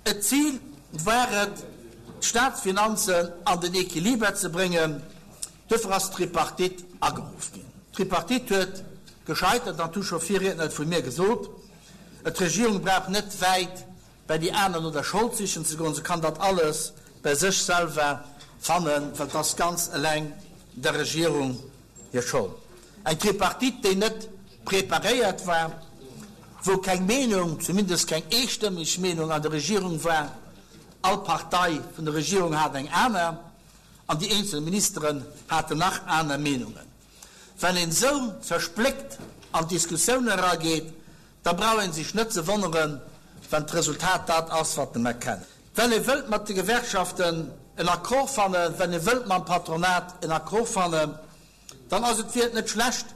Et Zil war et, d'Staatsfinanzen an den Equiliber ze bréngen. Duerfir ass d'Tripartite ageruff ginn. D'Tripartite huet gescheitert, an et hu scho Virriedner et vu mir gesot, d'Regierung brauch net wäit bäi déi aner no der Schold sichen ze goen, se kann dat alles bäi sech selwer fannen, well et ass ganz eleng der Regierung hir Schold. Eng Tripartite, déi net preparéiert war, wou keng Meenung, zumindest keng eestëmmeg Meenung an der Regierung war. All Partei vun der Regierung hat eng aner an déi eenzel Ministeren haten nach aner Meenungen. Wenn een esou zerspléckt an d'Diskussioun erageet, da brauch een sech net ze wonneren, wann d'Resultat dat ass, wat mer kennen. Wenn ee wëllt mat de Gewerkschaften en Accord fannen, wenn ee wëllt mam Patronat en Accord fannen, dann ass et wier et net schlecht,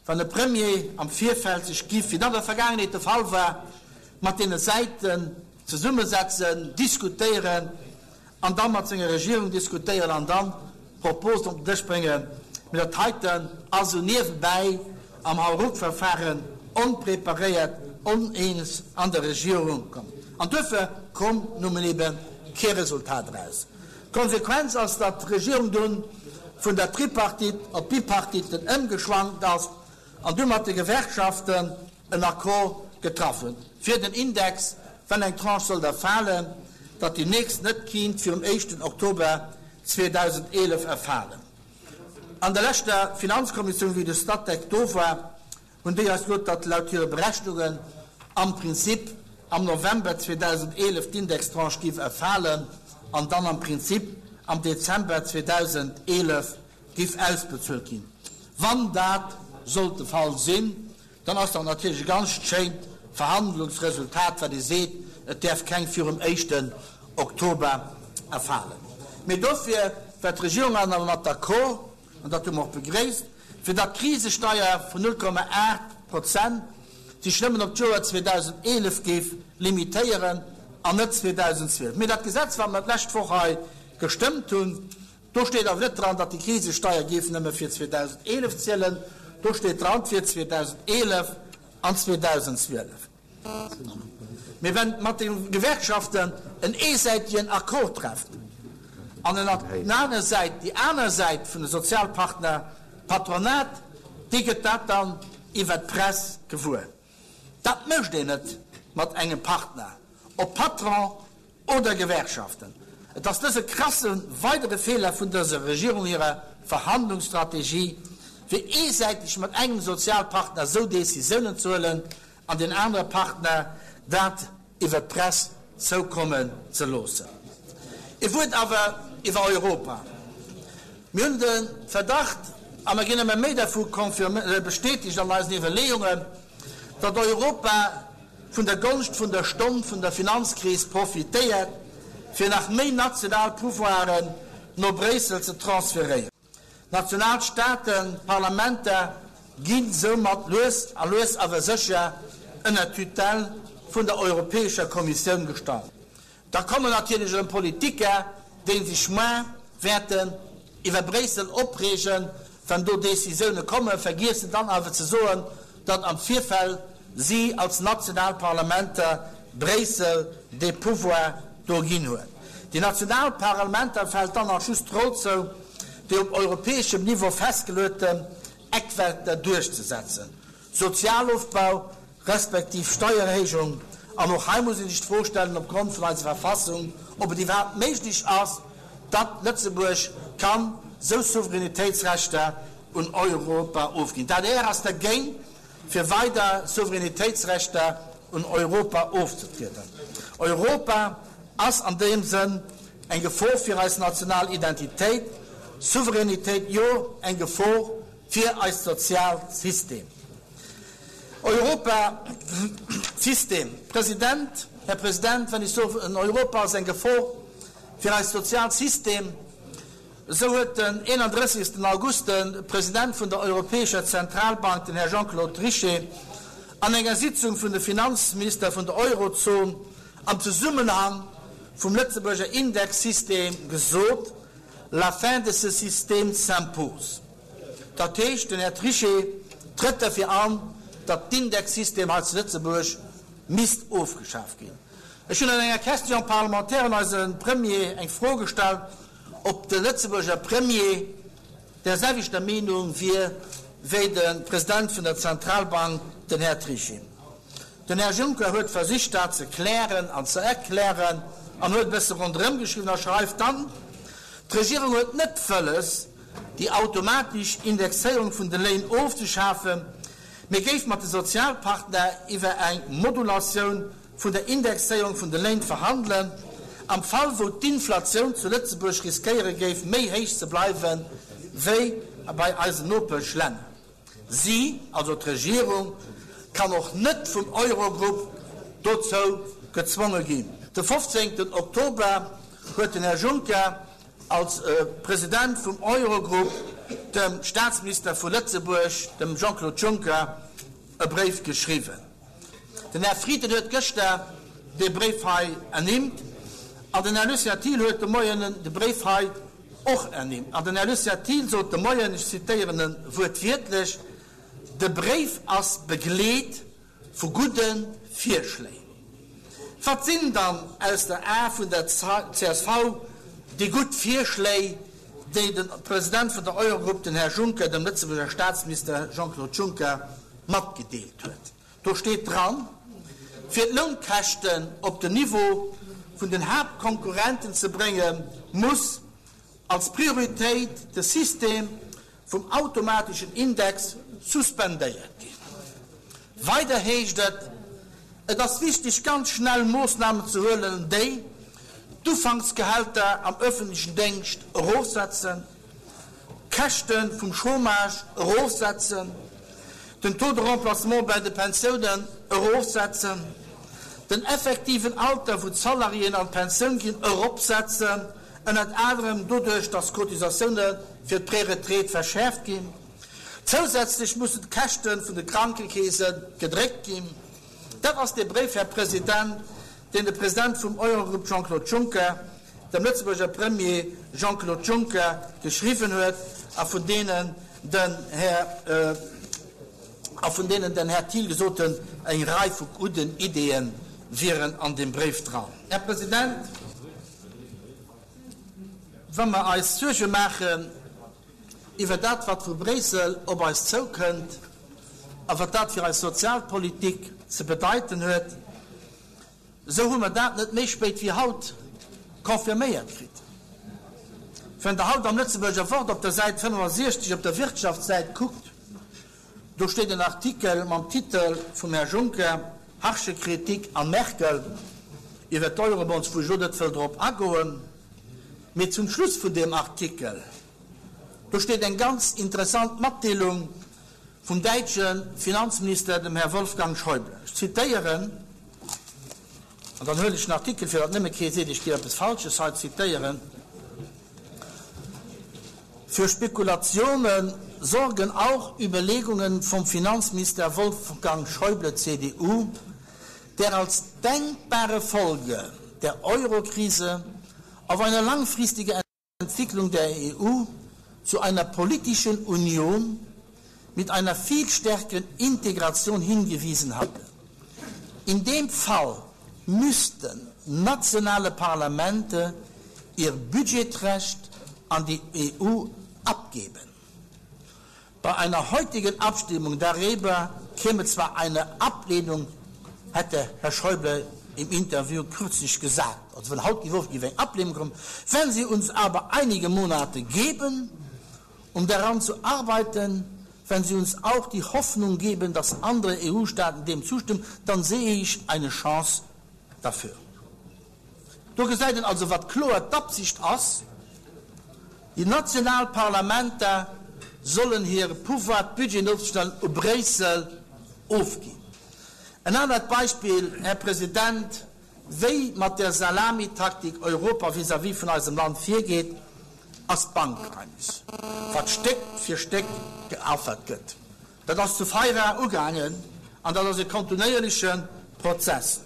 wann e Premier am Virfeld sech giff, wéi dat an der Vergaangenheet de Fall war, mat deene Säiten zesummesetzen, diskutéieren an da mat senger Regierung diskutéieren an dann Proposen op den Dësch bréngen. Mee dat heiten ass esou niewebäi am Hauruckverfahren, onpreparéiert, oneens an der Regierung komm. An duerfir komm nu mol ebe kee Resultat eraus. D'Konsequenz ass, datt d'Regierung dunn vun der Tripartite op d'Bipartite ëmgeschwankt ass an du mat de Gewerkschaften en Accord getraff huet fir den Index, wann eng Tranche sollt erfalen, datt déi nächst net kinnt virum éischten Oktober 2011 erfalen. An der leschter Finanzkommissioun, wéi de Statec do war, hunn déi eis gesot, datt laut hire Berechnungen am Prinzip am November 2011 d'Indextranche géif erfalen an dann am Prinzip am Dezember 2011 géif ausbezuelt ginn. Wann dat sollt de Fall sinn, dann ass dat natierlech e ganz schéint Verhandlungsresultat, wat ee seet, et däerf keng virum éischten Oktober erfalen. Mee dofir war d'Regierung awer mat d'accord, an dat hu mer och begréisst, fir datt d'Krisesteier vun 0,8 Prozent sech nëmmen op d'Joer 2011 géif limitéieren an net 2012. Mee dat Gesetz, wat mer d'lescht Woch hei gestëmmt hunn, do steet awer net dran, datt déi Krisesteier géif nëmme fir 2011 zielen, do steet dran fir 2011 an 2012. Mee wenn mat de Gewerkschaften en eesäitegen Accord trefft an ënnert aner Säit déi aner Säit vun de Sozialpartner, d'Patronat, déi gëtt dat dann iwwert d'Press gewuer. Dat mécht een net mat engem Partner, ob Patron oder Gewerkschaften. Et ass dëse krasse weidere Feeler vun dëser Regierung hirer Verhandlungsstrategie, fir eesäiteg mat engem Sozialpartner esou Décisiounen ze huelen an den anere Partner dat iwwer d'Press zoukommen ze loossen. Ee Wuert awer iwwer Europa. Mir hunn de Verdacht, a mer ginn ëmmer méi dervu bestätegt an eisen Iwwerleeungen, datt Europa vun der Gonscht vun der Stonn vun der Finanzkris profitéiert, fir nach méi national Pouvoiren no Bréissel ze transferéieren. D'national Staaten, d'Parlamenter gi soumat lues a lues awer sécher ënner d'Tutelle vun der Europäescher Kommissioun gestallt. Da kommen natierlech erëm Politiker, déi sech moar wäerten iwwer Bréissel opreegen, wann do Décisioune kommen, vergiessen dann awer ze soen, datt am Virfeld si als national Parlamenter Bréissel dee Pouvoir do ginn huet. Déi national Paralmenter fält dann nach just d'Roll zou, déi op europäeschem Niveau festgelueten Eckwäerter duerchzesetzen. Sozialofbau respektiv Steiererhéijung, an och hei muss ee sech d'Fro stellen op Grond vun eiser Verfassung, ob et iwwerhaapt méiglech ass, datt Lëtzebuerg kann esou Souveränitéitsrechter un Europa ofginn. D'adr ass dergéint, fir weider Souveränitéitsrechter un Europa ofzetrieden. Europa ass an deem Sënn eng Gefor fir eis national Identitéit, Souveränitéit jo, eng Gefor fir eist soziaalt System. Europa System. President, Här President, wann ech soen, Europa ass eng Gefor fir eist soziaalt System, esou huet den 31. August de President vun der Europäescher Zentralbank, den Här Jean-Claude Trichet, an enger Sitzung vun de Finanzminister vun der Eurozon am Zesummenhang vum Lëtzebuerger Indexsystem gesot, La fin de ce système s'impose. Dat heescht, den Här Trichet trëtt derfir an, datt d'Indexsystem hei zu Lëtzebuerg misst ofgeschaf ginn. Ech hunn an enger Question parlementaire un eise Premier eng Fro gestallt, ob de Lëtzebuerger Premier där selwechter Meenung wier wéi de President vun der Zentralbank, den Här Trichet. Den Här Juncker huet versicht dat ze klären an ze erklären an huet e bësse ronderëm geschriwwen a schreift dann, D'Regierung huet net wëlles, déi automatesch Indexéierung vun de Léin ofzeschafen, mee géif mat de Sozialpartner iwwer eng Modulatioun vun der Indexéierung vun de Léin verhandelen, am Fall wou d'Inflatioun zu Lëtzebuerg riskéiere géif méi héich ze bleiwe wéi bei eisen Nopeschlänner. Si, also d'Regierung, kann och net vum Eurogrupp dozou gezwonge ginn. De 15 Oktober huet den Här Juncker als President vum Eurogrupp dem Staatsminister vu Lëtzebuerg, dem Jean-Claude Juncker, e Bréif geschriwwen. Den Här Frieden huet gëschter dee Bréif hei ernimmt an den Här Lucien Thiel huet de Moien de Bréif hei och ernimmt. An den Här Lucien Thiel sot de Moien, ech zitéieren e wuertwiertlech, De Bréif ass begleet vu gudde Virschléi. Wat sinn dann aus der Ae vun der csv déi gutt Virschléi, déi de President vun der Eurogrupp, den Här Juncker, dem Lëtzebuerger Staatsminister Jean-Claude Juncker matgedeelt huet? Do steet dran, Fir d'Lounkäschten op den Niveau vun den Haaptkonkurrenten ze bréngen, muss als Prioritéit de System vum automateschen Index suspendéiert ginn. Weider heescht et, Et ass wichteg ganz schnell Moossnamen ze huelen, déi d'Ufanksgehälter am öffentlechen Déngscht erofsetzen, d'Käschte vum Chômage erofsetzen, den Taux de remplacement bei de Pensiounen erofsetzen, den effektiven Alter wou d'Salariéen an d'Pensioun ginn eropsetzen, ënnert anerem doduerch, datt d'Cotisatioune fir d'Preretraite verschäerft ginn. Zousätzlech mussen d'Käschte vun de Krankekeese gedréckt ginn. Dat ass dee Bréif, Här President, deen de President vum Eurogrupp Jean-Claude Juncker dem Lëtzebuerger Premier Jean-Claude Juncker geschriwwen huet a vun deenen den Här a vun deenen den Här Thiel gesot huet, eng Rei vu gudden Ideeë wieren an deem Bréif dran. Här President, wa mer eis Suerge maachen iwwer dat, wat vu Bréissel op eis zoukënnt a wat dat fir eis Sozialpolitik ze bedeiten huet, Esou hu mer dat net méi spéit wéi haut confirméiert kritt. Wenn Der haut am Lëtzebuerger Wort op der Säit 65 op der Wirtschaftssäit kuckt, do steet en Artikel mam Titel vum Här Juncker, Harsche Kritik an Merkel iwwer d'Eurobonds, wou ech elo net wëll drop agoen. Mee zum Schluss vun deem Artikel, do steet eng ganz interessant Matdeelung vum däitsche Finanzminister, dem Här Wolfgang Schäuble. Ech zitéieren, an dann huelen ech den Artikel, fir datt nëmme kee seet, ech géif eppes Falsches hei zitéieren, Für Spekulationen sorgen auch Überlegungen vom Finanzminister Wolfgang Schäuble, CDU, der als denkbare Folge der Eurokrise auf eine langfristige Entwicklung der EU zu einer politischen Union mit einer viel stärkeren Integration hingewiesen hatte. In dem Fall müssten nationale Parlamente ihr Budgetrecht an die EU abgeben. Bei einer heutigen Abstimmung darüber käme zwar eine Ablehnung, hätte Herr Schäuble im Interview kürzlich gesagt, also wann haut géif géif eng Ablehnung kommen, wenn Sie uns aber einige Monate geben, um daran zu arbeiten, wenn Sie uns auch die Hoffnung geben, dass andere EU-Staaten dem zustimmen, dann sehe ich eine Chance dafür. Do gesäit een also, wat kloer d'Absicht ass, Déi national Parlamenter sollen hire Pouvoir, d'Budgeten ofzestellen, u Bréissel ofginn. En anert Beispill, Här President, wéi mat där Salamitaktik Europa vis-à-vis vun eisem Land virgeet, ass d'Bankgeheimnis, wat Stéck fir Stéck geaffert gëtt. Dat ass zu Feira ugaangen an dat ass e kontinuéierleche Prozess.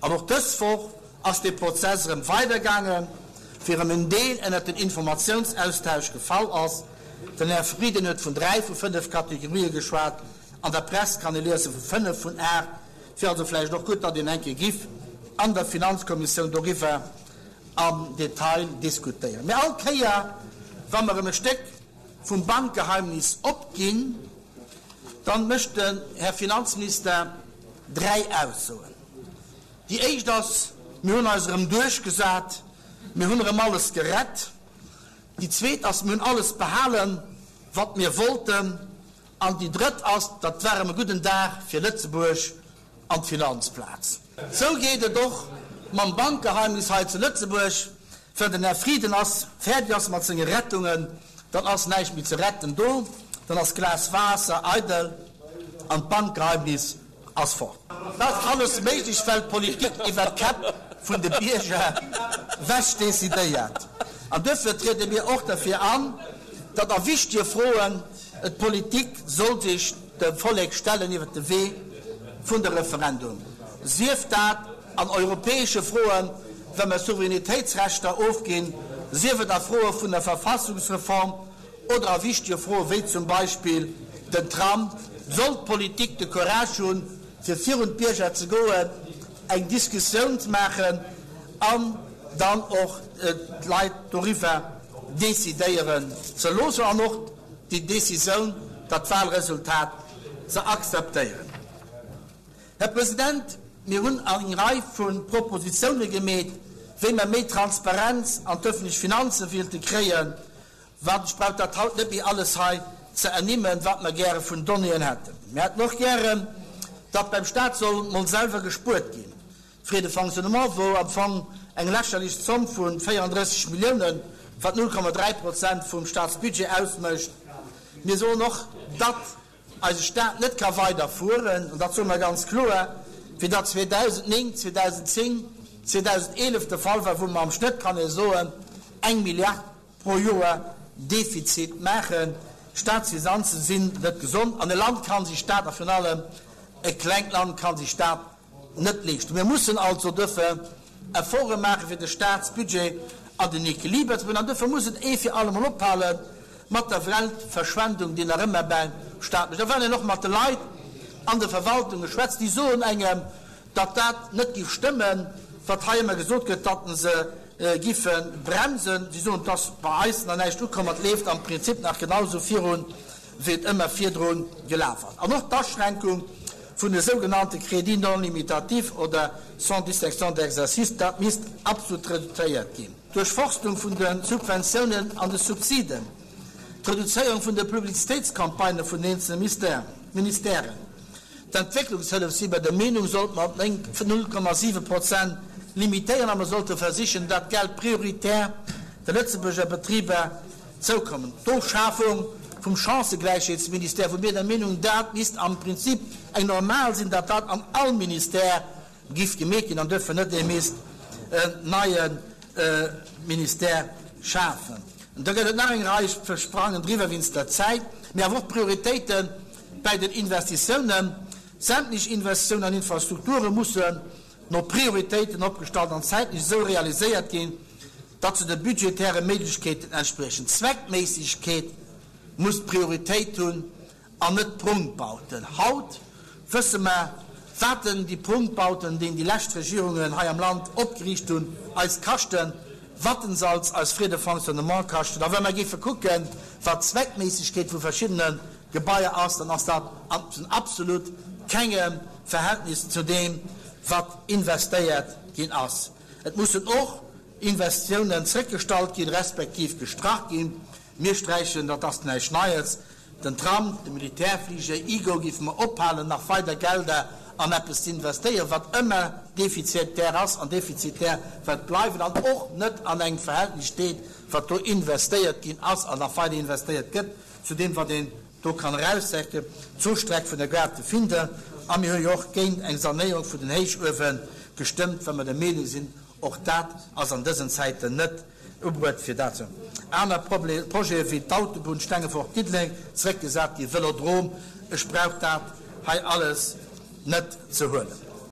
An och dës Woch ass dee Prozess erëm weidergaangen, fir erëm en Deel ënnert den Informatiounsaustausch gefall ass. Den Här Frieden huet vun dräi vu fënnef Kategorië geschwat, an der Press kann ee liese vu fënnef vun aacht. Et wier also vläicht och gutt, datt een eng Kéier giff. an der Finanzkommissioun doriwwer am Detail diskutéieren. Mä all Kéier, wa mer erëm e Stéck vum Bankgeheimnis opginn, dann mécht den Här Finanzminister dräi Aussoen. Déi éischt ass, Mir hunn eis erëm duerchgesat, mir hunn erëm alles gerett. Déi zweet ass, Mir hunn alles behalen, wat mir wollten. An déi drëtt ass, Dat war erëm e gudden Dag fir Lëtzebuerg an d'Finanzplaz. Sou geet et och mam Bankgeheimnis hei zu Lëtzebuerg. Well den Här Frieden ass fäerdeg ass mat senge Rettungen, dann ass näischt méi ze retten do, dann ass d'Glas Waasser eidel an d'Bankgeheimnis ass fort. Dat ass alles méiglech, well d'Politik iwwer d'Käpp vun de Bierger wech decidéiert. An duerfir triede mir och derfir an, datt a wichtege Froen d'Politik soll sech dem Vollek stellen iwwer de Wee vun de Referendum, sief dat an europäesche Froen, wa mer Souveränitéitsrechter ofginn, sief et a Froe vun der Verfassungsreform oder a wichtege Froe wéi zum Beispill den Tram, soll d'Politik de Courage hunn, fir virun d'Bierger ze goen, eng Diskussioun ze maachen an dann och d'Leit doriwwer decidéieren ze loossen an och déi Décisioun, dat Wahlresultat ze akzeptéieren. Här President, mir hunn eng Rei vu Propositione gemeet, wéi mer méi Transparenz an d'öffentlech Finanze wéilte kréien. Wat, ech brauch dat haut net méi alles hei ze ernimmen, wat mer gäre vun Donnéeën hätten. Mir hätten och gären, datt beim Stat soll mol selwer gespuert ginn. D'Frais de fonctionnement, wou am Fong eng lächerlech Zomm vu 34 Milliounen, wat 0,3 Prozent vum Statsbudget ausmécht. Mir soen och, datt eise Stat net ka weider fueren, an dat soe mer ganz kloer, wéi dat 2009, 2010, 2011 de Fall war, wou mer am Schnëtt, kann ee soen, eng Milliard pro Joer Defizit maachen. D'Statsfinanzen sinn net gesond an e Land ka sech dat, a virun allem e klengt Land ka sech dat net leeschten. Mir mussen also duerfir Efforte maachen, fir de Statsbudget an den Equiliber ze bréngen. An duerfir muss et ee fir allemol ophale mat der Geldverschwendung, déi nach ëmmer beim Stat mécht. A wann een och mat de Leit an de Verwaltunge schwätzt, déi soen engem, datt dat net giff stëmmen, wat hei ëmmer gesot gëtt, datt se giffe bremsen. Si soen, et ass bei eis nach näischt ukomm, et leeft am Prinzip nach genau esou virun, wéi et ëmmer virdru gelaf ass. An och d'Aschränkung vun de sougenannte Crédits non limitatifs oder sans distinction d'exercice, dat misst absolut reduzéiert ginn. D'Duerchforstung vun de Subventiounen an de Subsiden, d'Reduzéierung vun de Publizitéitscampagnë vun den eenzele Ministèren, D'Entwécklungshëllef si mer der Meenung, sollt mer op 0,7 Prozent limitéieren a mer sollte versichen, dat Geld prioritär de Lëtzebuerger Betriber zoukommen. D'Ofschafung vum Chancëgläichheetsministère, wou mir der Meenung, dat misst am Prinzip eng normal sinn, datt dat an all Ministère giff gemeet ginn an duerfir net ee misst en neie Ministère schafen. Da gëtt et nach eng Rei, ech sprangen driwwer wéinst der Zäit, mee awer och Prioritéiten bäi den Investitiounen. Sämtlech Investitiounen an Infrastrukture mussen no Prioritéiten opgestallt an zäitlech esou realiséiert ginn, datt se de budgetäre Méiglechkeeten entspriechen. D'Zweckméissegkeet muss d'Prioritéit hunn An net d'Prunkbauten. Haut wësse mer, wat denn déi Prunkbauten, déi déi lescht Regierungen hei am Land opgeriicht hunn, eis kaschten, wat en se als eis Frais de fonctionnement kaschten. A wa mer géife kucken, wat d'Zweckméissegkeet vu verschiddene Gebaier ass, dann ass dat an absolut kengem Verhältnis zu deem, wat investéiert ginn ass. Et mussen och Investitiounen zréckgestallt ginn, respektiv gestrach ginn. Mir sträichen, dat ass näischt Neies, Den Tram, de Militärfliger Eagle géife mer ophalen, nach weider Gelder an eppes ze investéieren, wat ëmmer defizitär ass an defizitär wäert bleiwen an och net an engem Verhältnis steet, wat do investéiert ginn ass an nach weider investéiert gëtt, zu deem, wat een do kann eraussecken. D'Zuchstreck vun der Gare de Findel. A mir hu jo och géint eng Sanéierung vun den Héichuewe gestëmmt, well mer der Meenung sinn, och dat ass an dësen Zäiten net Ubruet fir dat sinn aner Projete wéi d'Autobunn Stengefort-Diddeleng zeréckgesat ginn, Vëlodrom, ech brauch dat hei alles net ze huelen.